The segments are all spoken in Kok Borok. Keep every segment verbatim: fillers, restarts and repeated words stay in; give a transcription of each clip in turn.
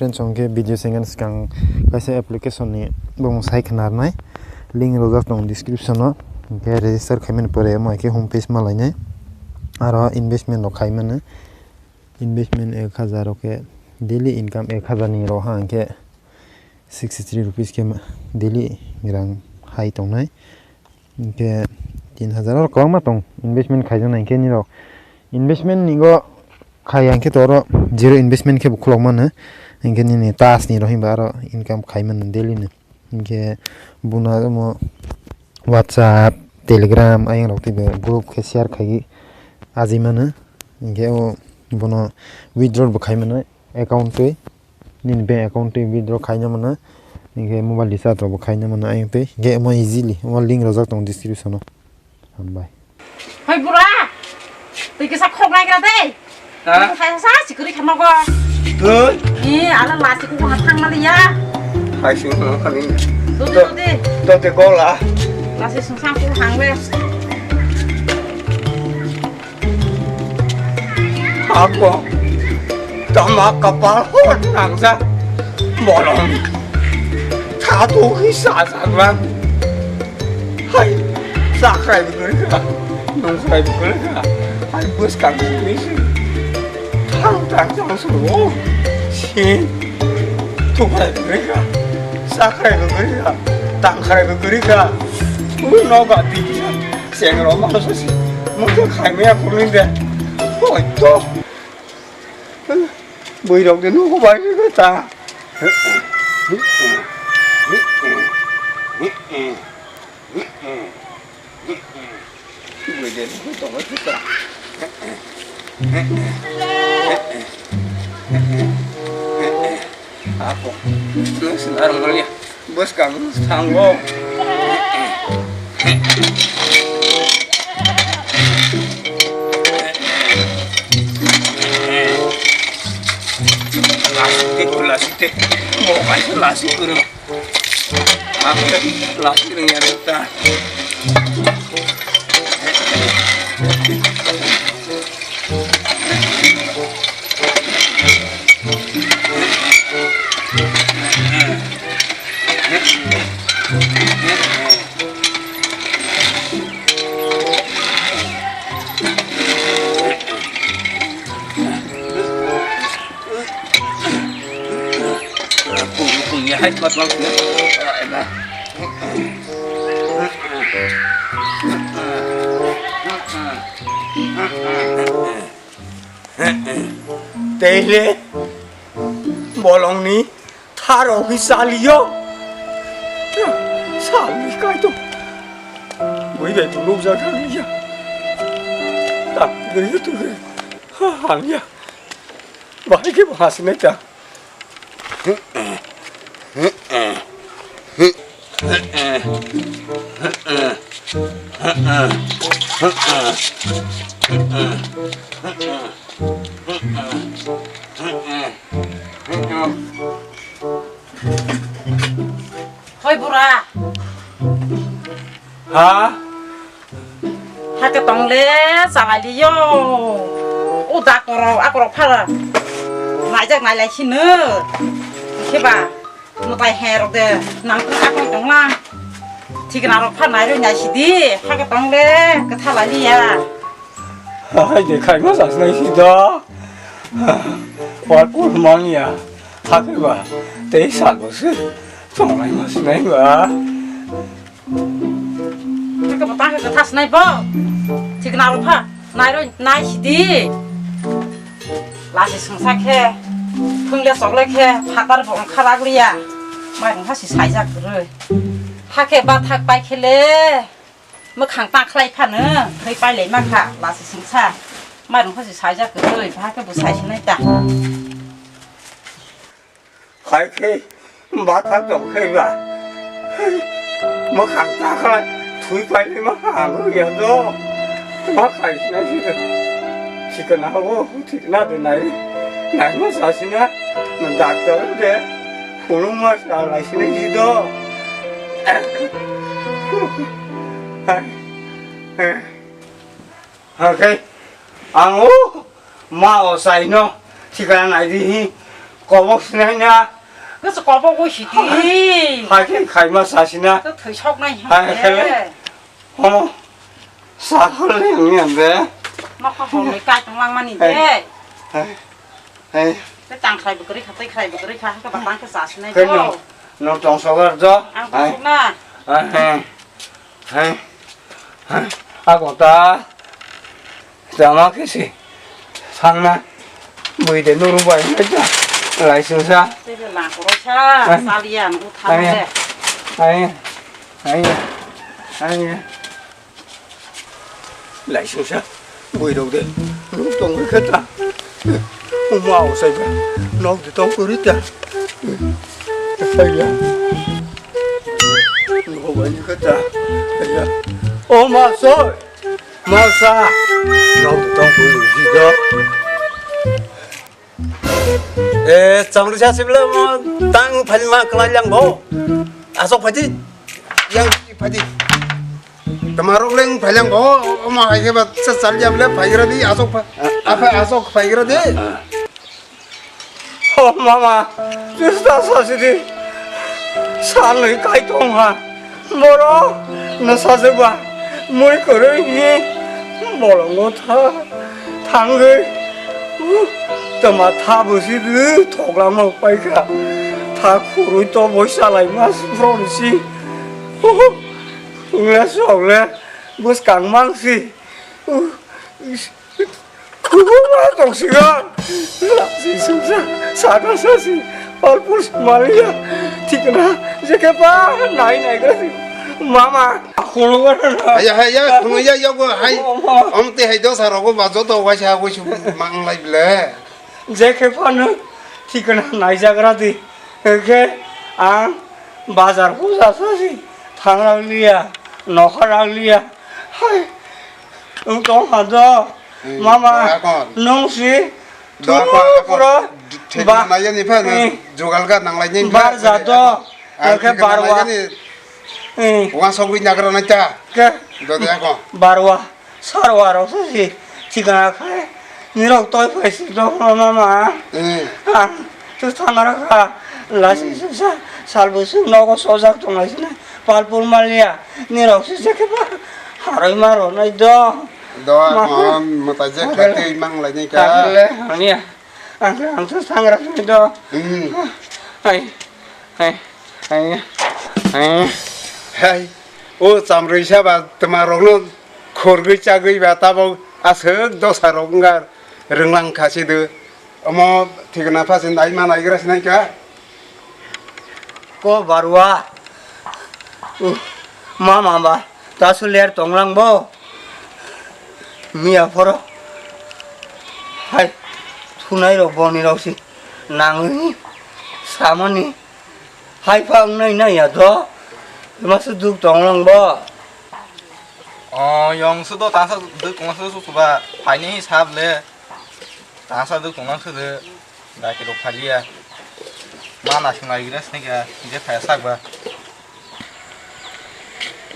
Friends, hwnkhe video sengyan swkang kaisa application ni bumung sai khna rwnai, link rwjak tongo description o, hwnkhe register khaimani pore omo hai khe home page ma lainai, aro investment rok khaimani, investment ek hazar rok khe daily income ek hazar ni rok ha hwnkhe sixty three rupees khe ma daily rang hai tongnai. Hingke tin hajar oro kwbangma tong investment khaijaknai hingke nirok investment nigo khaiya hingke to oro zero investment khe bo khulok mano hingke nini tas ni rohimba aro income khai mano daily ni hingke bono omo WhatsApp, Telegram ayang rok tei group khe share khai ajai mano hingke o bono withdraw bo khai mano account twi. Nini bank account twi withdraw khaina mano, hingke mobile recharge rok bo khaina mano ayang twi. Hingke omo easily, omo link rwjak tongo description o. Hambai. Hoi bura, twi kisa khok nai gra de. Ha? Twi kisa sa sikuri khama go. Twi? Ni ala lasi ku ha thang mali ya. Hai sing no kami. Dodi, dodi. Dodi gola. Lasi sung sang ku hang be. Ako tama kapal hot nangsa bolong. Thatu hi sajaklang. Hai, sakrai bwkha, nungkrai bwkha. Hai, bwskang simi si. Thang tang tang suo. Si. Thukrai bwkha. Sakrai bwkha. Tangkrai bwkha. Ui noga di. Chengrok ma sosi mungsa khaimaya phunui de. Hoi to. Bwirok de nugo bai ni ta. Bwide nugo tongo ta. Ako. Nung sinar mulia. Bwskang thango. Lasite, lasite. Mo kaisa lasi kurung. Ako lasi kurung ya ta. Teile bolongni tharo hi saliyo. Sali kaito. Bui bai tu lubjak thangya. Tak gri tu gri. Hangya. Bahai ke bahas ne ta. Hoi bura. Ha? Hake tong le chalai liyo. O da korok, a korok phar. Naijak nailai sino. Khe ba. Mutai he rok de. Nang tong a tong tong lang. Thikna rok phar nai roi nai sidi. Hake tong le. Ketha lai liya. Hai de khai ma sas nai si da. Wa kur mang ya. Hake ba. Tei sal bo se. Tong lai ma si nai ba. Taka bata ka kata snai bo. Thik na rupa. Nai ro nai sidi. Lasi sungsa khe. Phungle chokle khe. Phatar bo ongkha rak liya. Mai ongkha si saijak roi. Hakhe ba thak pai khele. Mwkhang ta khlai phano. Thai pai lai ma kha. Lasi sungsa. Mai ongkha si saijak roi. Hakhe bo sai sinai ta. Hai khe, bata tong khe ba. Mwkhang ta khlai, thui painai ma ang ya do. Ma khai sinai si do. Thikna ho, thikna de nai. Nai ma sa sina, doctor de. Phunung ma sa lai sinai si do. Hai. Hai khe, ang o. Ma o saino thikana nai di hi. Kobok sinai na. Kasa kobok bo sidi. Hai khe khaima sasina. To thwi sok nai Hai, himde. Hai, hai. Homo. Sa khol ni ang ni ang de. Ma kha hong ni kai tong lang mani Hai. de. Hai. Hai. Te tang khlai bwkrwi kha, tei khlai bwkrwi kha, haka ba tang khe sa sinai Khe to. no, no tong sogar jo. Ang Hai. tong sok na. Hai. Hai. Hai. Ako ta. Tama khe si. Thangna. Bui de nuru bai. Laisung sa. Te be la koro sa. Hai. Salian u Hai. thang de. Hai. Hai. Hai. Laisung sa. Bui rok de. Nuk tong khe ta. Uma o sai ba. Nok de tong kuri ta. Sai ya. Nuk bai ni khe ta. Sai ya. O ma soi. Masa. Rok tong ku di do. Eh, changri sa sibla mo tang phali ma kala yang bo. Asok phadi. Yang phadi. Tamarok leng phali yang bo. Omo hai ke ba sa sal yang le phai gra di asok pha. Apa asok phai gra di. O mama, chwsta sasidi. Salnwi kai tongha. Borok no sajwkba mui kwrwi hi bolongo tha thangwi. Tama tha bwsidi thoklama paikha. Tha khurwi to boi salai mas bronsi. Ungle sogle bwskang mangsi. Kubuma tongsigo. Lapsi sungsa, saka sasi, palpul maliya. Thikna, jekhe pa, nai nai gasi. Mama, khulungan. Haya, haya, khulung ya, yogo, hai. Mama. Omte hai dosa rogo ba joto waisa waisa mang lai ble. Jekhe pa no thikna nai jagra di. Khe ang bazar puja sasi. Thang liya, nokha liya. Hai. Wng tong kha do. Hmm, Mama, do akon. Nwng si Do thung akon, akon. Pura Thik ba- nai yani pha, Hmm. Jugal ga nang lai ni pha. Bar ja do. Ah, Ang khe thik nang lai barwa. Yani. Hmm. Wa sogwi nagra nai ta. Khe Do de akon. Barwa. Sarwa rok se si. Chikana khai. Nirok toi phai si do mama. Hmm. Ah. Tu thangara kha, lasi sisa, salbu sung nogo sojak tonglai sini, palpul malia, nirok sisa khe ba, haroi ma ronai do. Do, Ma kha. Mo, mo ta je kha tei mang lai ni ka. Kha le, ania, ang, ang tu sangra sini do. Hmm. Hai, hai, hai, hai. Hai, o chamrui sa ba tma rok no khorgwi chagwi ba tabo aswk dosa rok wngkha rwnglang kha si do. Omo thikna pha se nai ma naigra se nai kha. Ko barwa. Uh, mama ba, ta su ler tong lang bo. Miya phoro. Hai, thunai rok boni rok si. Nangwi samani. Hai pha wngnai nai ya do. Ma su duk tong lang bo. O, yong su do, ta sa duk tong su su ba. Phaini hi sab le. Ta sa duk tong lang su de. Gati rok phaliya. Ma na sing lai gira sini ga, je phaya sak ba.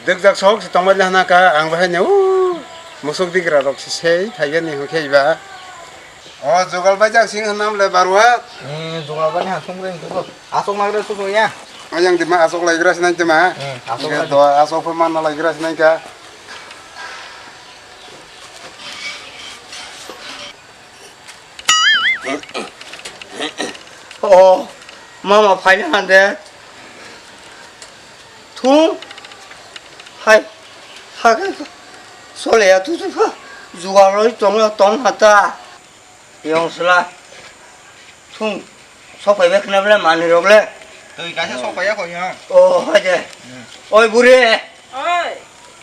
Dikjak sok si tongbai le hana ka, ang bahai ne, o, musuk digra rok si sei, phaiga ni hokhe ba. O, jogal bai jak sing hanam le barwa. Hmm, jogal bai ha sung ring tu. Asok nagre su ya. Ayang di ma asok lai gira sini ma. Hmm, asok lai. Do asok pha man lai gira sini ka. O, mama phaina hande. Thung. Hai. Hakai. Sole ya tu tu pha. Jugal roi tong ya tong hata. Yong sla. Thung. Sok phai bek na bla mani rok le. Twi kaisa sok phai ya kho ya. O, hai de. Hmm. Oi buri. Oi.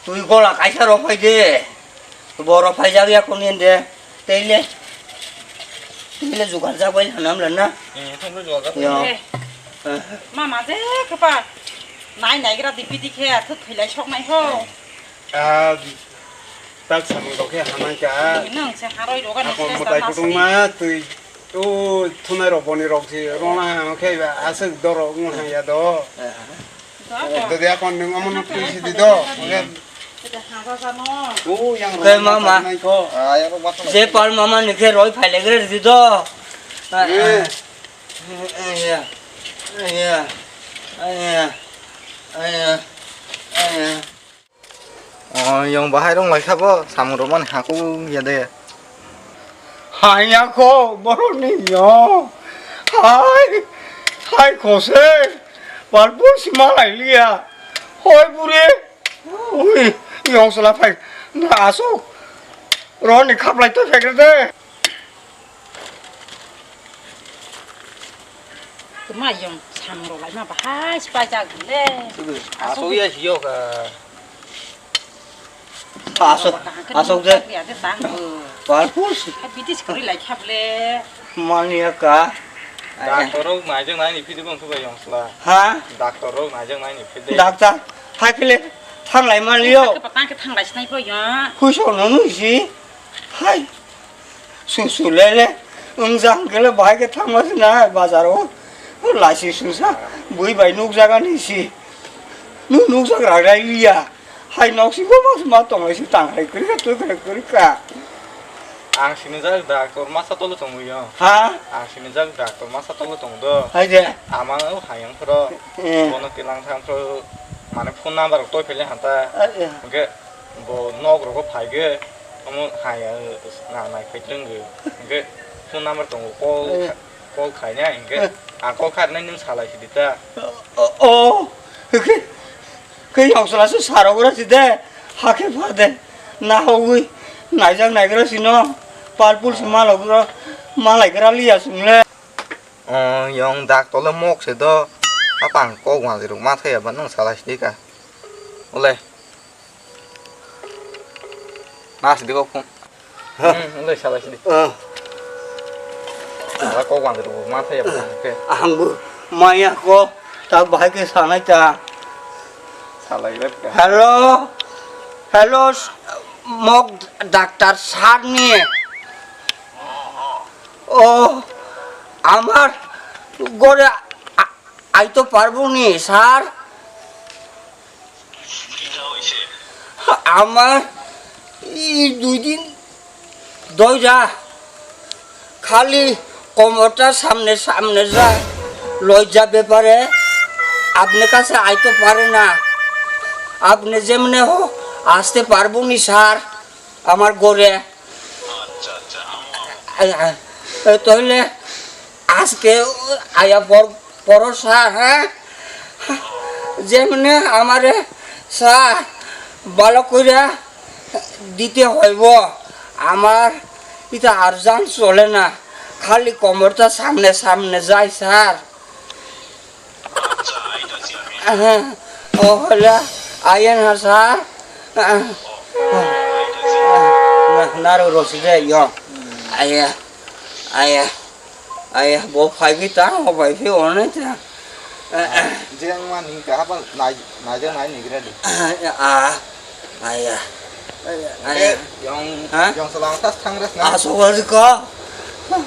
Twi gola kaisa rok phai de. Borok phaijak ya kuni de. Teile. Teile jugar jak bai hanam le na. Eh, thongno jugar jak. Yo. Eh. Eh. Mama je kapa. Nai nai gra di pidi khe athuk thilai sok nai ho. Ah, tak samung rok khe hamai ka. Nang se haroi roga ni. Ako se mutai ta kutung nasi. Ma twi. O thunai rok boni rok si rona khe aswk dorok wng hang ya do. Eh. Dede akon nung omo nuk twi sidi do. O yang Khe rong mama. Nai ko. Je pal mama ni khe roi phai le gre di do. Eh. Aya, aya, aya, aya, aya. Oh, yong bahai rong lai kha bo, samung rok mani hako ya de. Haya ko, borok ni yo. Hai, hai kose, palpul si malai liya. Hoi bure, ui, yong sala phai, na asok. Roni khaplai to phekre de. Tuma yong samung rok laima bahai si paijak le. Asok ya si yok, ah. Asok, asok je. Palpus. Bidis kori lai khap le. Mani ya ka. Doctor rok naijak nai ni phidi bang subai yong sla. Ha? Doctor rok naijak nai ni phidi. Doctor, hai phile thang lai man liyo. Patang ke thang lai sinai po ya. Hui so no nu si. Hai. Su su le le, wng jang khe le bahai khe thangma se na bazar o. Laisi susa, bui bai nukjaga ni si. Nuk nukjak rak rai liya. Hai nok si bo mas ma tong lai si tang hai kri ka tu kri kri ka. Ang sini jak doctor masa tolo tong yo. Ha? Ang sini jak doctor masa tolo tong do. Hai de. Ama o hayang pro. Eh. Bono tilang thang pro. Mane phone number toi phele hanta. Eh, eh. Oke. Bo nok rogo phai ge, omo hai, ah, na nai phai twrwng ge. Hingke phone number tongo, call, eh, kha-, call khaina hingke, eh, ang call khainai nwng salai sidi ta. O, o, hingke, khe yong sala se sarok gra side, hakhe phade, nahogwi, naijak naigra sino, purple se, ah, malok gra, malai gra liya swngle. O, yong dak tole mok se do, apa ang kok wanjirok ma thaya ba nwng salai sidi ka. Ole. Mas di kok phone. Ha? Hmm, le sala sini. Ah. Ala kok wang tu ma thaya ba ke. Ang bu maya ko ta bahai ke sanai ta. Salai le ka. Hello. Hello, s-, mok doctor sir ni. Oh, amar gore a-, aito parbo ni, sir? আমার এই দুই দিন ধইরা খালি কোমরটা সামনে সামনে যায়, লজ্জা ব্যাপারে আপনার কাছে আইতে পারে না। আপনি যেমনে হো আসতে পারবো নি স্যার আমার ঘরে। আ, আ, তাহলে আজকে আয়া পর, পড়ো স্যার, হ্যাঁ? যেমনে আমারে স্যার ভালো কইরা দিতে হইব। আমার এটা আর্জেন্ট চলে না, খালি কোমরটা সামনে সামনে যায় sir. Aha. Oh, hola. Ayan ha, sir. Ah, ah, ah, na, naro roside yo. Aya. Aya. Aya, bo phai bi ta, o bai phi one ta. Jeng mani ka haba nai, nai jeng nai ni gra di. Ah, ah. Aya. Aya, aya. Yang, ha? Yang selang tas thangres na. Ah, sogor ko.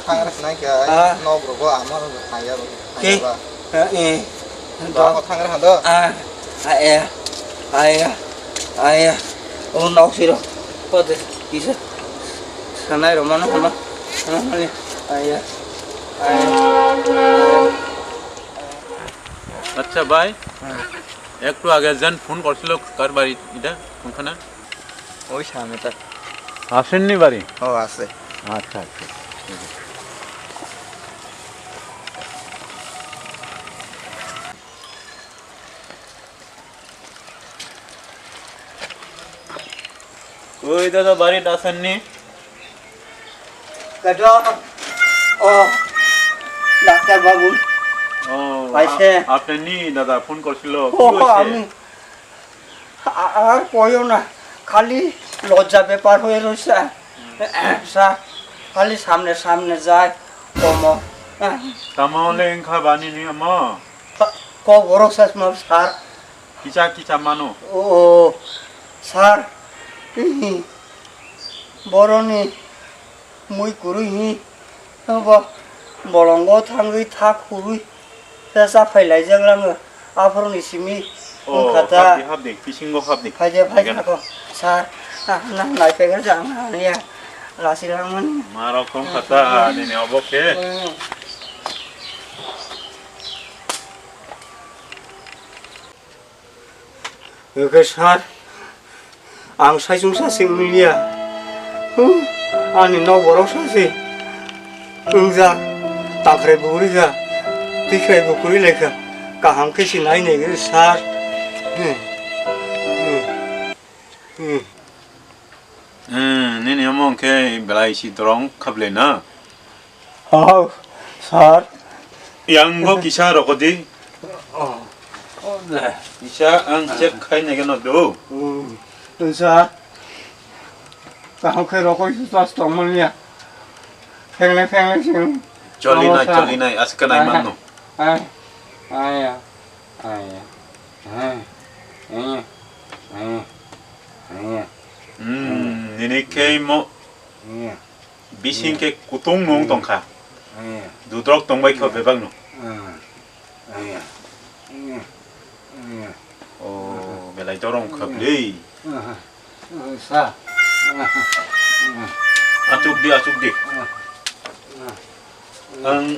Thangres na kya? Ah. Nok rogo amar thangya. Ki? Thangya ba. Ha, eh. Do ko thangres na do. Ah, aya. Aya. Aya. O nok siro. Pode. Kisa. Sanai ro mano mano. Aya. Aya. আচ্ছা ভাই, হ্যাঁ। একটু আগে যেন ফোন করছিল, কার বাড়ি এটা? কোনখানে? ওই সামনে তার। আসেননি বাড়ি? ও, আছে। আচ্ছা, আচ্ছা, ঠিক আছে। ওই দাদা, বাড়িত আছেননি? কেডা? ও, ডাক্তার বাবু। ও, পাইছে? আ-, আপনি নি দাদা, ফোন করছিল। কি ও, হয়েছে? আমি, আ-, আর কইও না, খালি লজ্জা ব্যাপার হয়ে রয়েছে। হুম। স্যার, খালি সামনে সামনে যায়, কমো। Tamo le wngkha bani ni omo? Kok borok chasma, sir. Kisa kisa mano. O, sir. Boroni mui kurui hi. Bo bolongo thangwi thak hurui. Sa sa phai laijak lango. Aphuru ni simi. O, wngkha ta. Hapdi, hapdi, bisingo hapdi. Phai de, phai de ko. Sir, ah, na nai pegel jang na niya. Lasi langmani. Ma rokom kha ta, nini obo khe. Hmm. Hwnkhe sir, ang saichung sa se wngya. Hmm, ani nok borok sa se wngjak, tangkhrai bo rijak, twikhrai bo kwrwi laikha, kaham khe se nai nai gwi sir. Hmm. Hmm. Hmm. Hmm, nini omo khe belai si dorong khablai na? Oh, sir. Yang bo kisa rokodi. Oh, oh, de. Kisa ang check khai nai gano do. Hmm. Sir. Kaham khe rokoi si sas tongmani ya. Phengle phengle sing. Choli nai, sir. Choli nai, aska nai manno. Ai, ai, ai, ya. Ai, ai, ai, ai, ya. Hmm, nini khe mo. Ai, ya. Bising khe kutung nung tongkha. Dudrok tongbai kho bebak no. Oh, belai dorong kha bwlwi. Sa. Achuk di, achuk di. Ang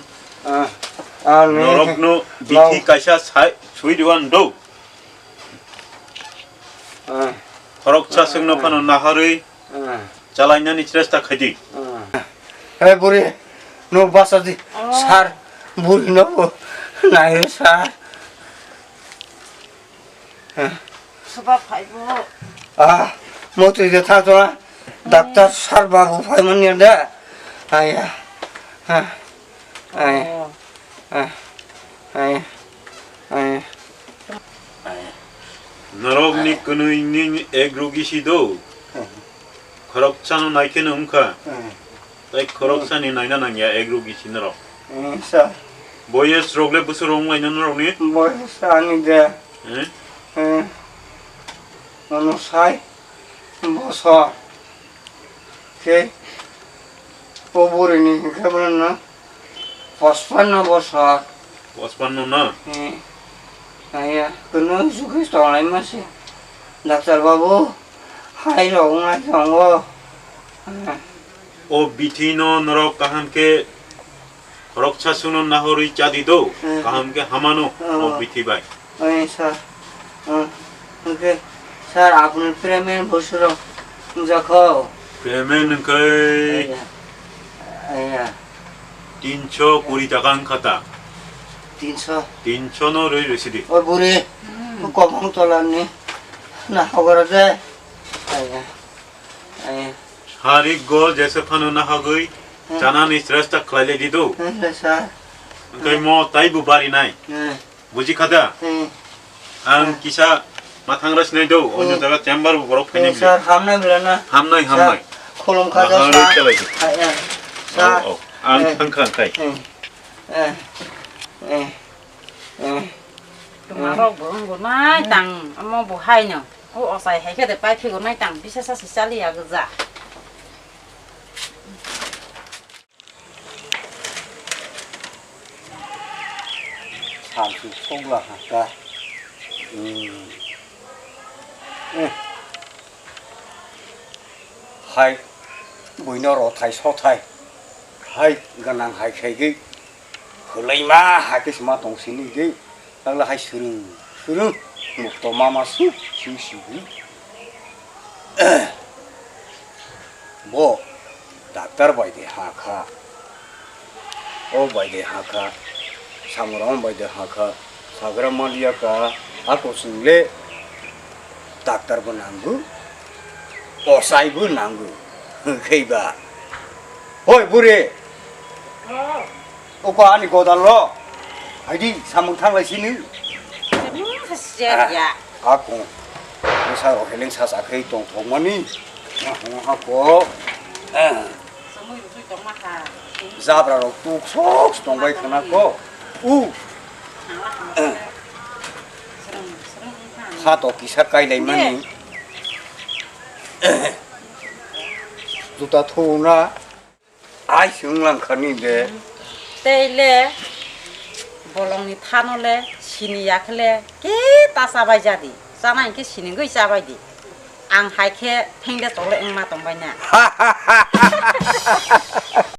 norok no bithi kaisa sai sui diwan do. Khoroksa sengno phano naharwi chalainani chesta khaidi. He buri, no basa di, sir, buri no bo, nayo sir. Soba phaibo. Ah, motri de thang tona, doctor sir babu phai man ya da. Aya. Aya. Aya. Aya. Aya. Norok ni kwnwi ni ek rugi si do. Khoroksa no nai khe no wngkha. Tei khoroksa ni naina nangya ek rugi si norok. Sa. Boyes rok le bwswk rok wnglaino norok ni? Boyes ani de. Eh? Eh. Ono sai. Bosor. Khe o burini hinkhe bono no pachpanno bosor. Pachpanno na? Eh. Aya, kuno suki tonglaima se. Doctor babu, hai rok wngna tongo. Eh. O bithi no norok kaham khe Khoroksa sungno nahorwi chadi do, hmm, kaham khe hamano, hmm, o bithi bai. Oi, sir. Hmm. Hwnkhe, sir, apni payment bosoro wngjakho? Payment hwnkhe, aya, aya, tinsho kuri taka wngkha ta. Tinsho? Tinsho no rwi rwsidi. O buri, hmm, kobong tolarni nahogora de. Aya, aya. Hari go jesa phano nahagwi, hmm, chanani chesta khlailai di do. Hmm, sir. Hwnkhe mo taibo bari nai. Hmm. Buji kha da? Hmm. Ang kisa mathang ras nai do, onyo jaga chamber bo borok phainai. Hmm, sir, hamnai bwlana. Hamnai, sir, hamnai. Khulum kha da, sir. Hai, eh. Sir. Oh, oh. Ang thang kha khai. Hmm. Eh. Eh. Eh. Tuma rok bo wng bo nai tang, omo bo hai no. O ochai hai khe de pai phigo nai tang, bisa sa si chali ya gja. Samsung songla ha ta. Hmm. Eh. Hai buino rothai sothai. Hai gwnang hai khaigwi. Khwlaima hai khe se ma tong sini de. Takla hai swrwng swrwng mukto mama su su su. Bo doctor bai de ha kha. O bai de ha kha. Samurang bai de ha kha. Sagra maliya ka ako sung le doctor bo nangu. Osai bo nangu. Khei ba. Hoi bure. Oko ani godal lo. Haidi samung thanglai sini. Samung khasiya. Ah, ya. Ako. Bwsa rok heleng sa sa khei tong thok mani. Hako. Samung rutui tong ma kha. Jabra rok tuk sok tong bai khana ko. U. Kha to kisa kai lai mani. Juta thuna. Ai, se wng lang kha ni de. Tei le bolongni thano le sini ya khe le ke ta chabai ja di. Chana hinkhe sini gwi chabai di. Ang hai khe thengde chole wngma tong bai na.